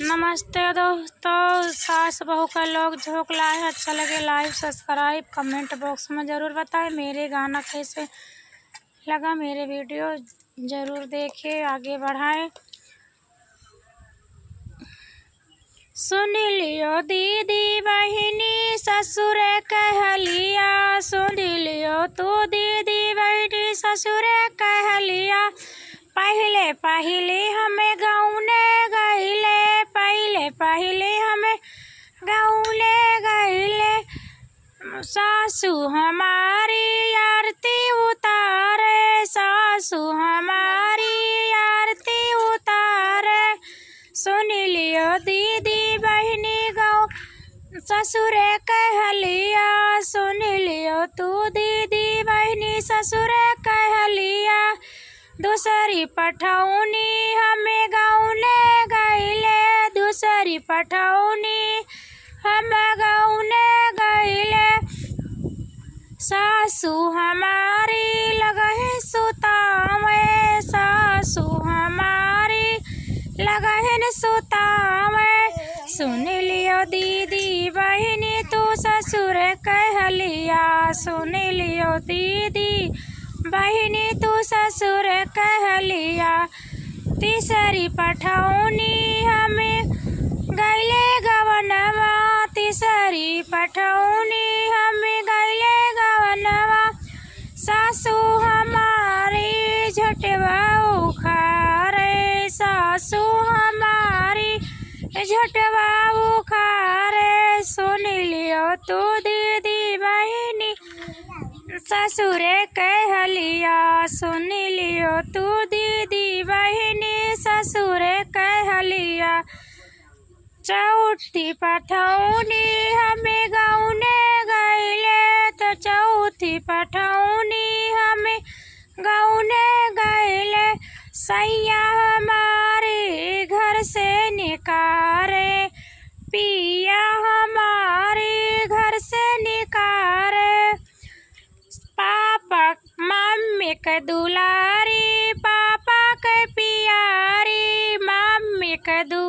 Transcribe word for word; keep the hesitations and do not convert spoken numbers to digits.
नमस्ते दोस्तों, सास बहू का लोग झोंक लाए, अच्छा लगे like, subscribe, comment box में ज़रूर बताएं। मेरे गाना कैसे लगा, मेरे video ज़रूर देखें, आगे बढ़ाएं। सुन लियो दीदी बहिनी ससुर कहलिया, सुन लियो तू दीदी बहिनी ससुर कहलिया। पहिले पहिले हमें गौने गईले, पहिले पहिले हमें गौने गईले। सासू हमारी आरती उतारे, सासू हमारी आरती उतारे। सुन लियो दीदी बहिनी गौ ससुर कहलिया, सुन लियो तू दीदी बहिनी ससुर कहलिया। दूसरी पठौनी हमें गौने गईले, दूसरी पठौनी हम गौने गईले। सासू हमारी लगहिन सुतावे, सासू हमारी लगहिन सुतावे। सुन लियो दीदी बहिनी तू ससुर कहलिया, सुन लियो दीदी बहिनी तू ससुर कहलिया। तीसरी पठौनी हमें गईले गवनवा, तीसरी पठौनी हमें गईले गवनवा। सासू हमारी झटवा उखारे, सासू हमारी झटवा उखारे। सुन लियो तू दीदी बहिनी ससुर कहलिया, सुन लियो तू दीदी बहिनी ससुर कहलिया। चौथी पठौनी हमें गौने गईले, तो चौथी पठौनी हमें गौने गईले। सैया हमारी घर से निकारे, पिया हमारी घर से निकारे। पापा मम्मी के दुलारी, पापा के पियारी, मम्मी के दु-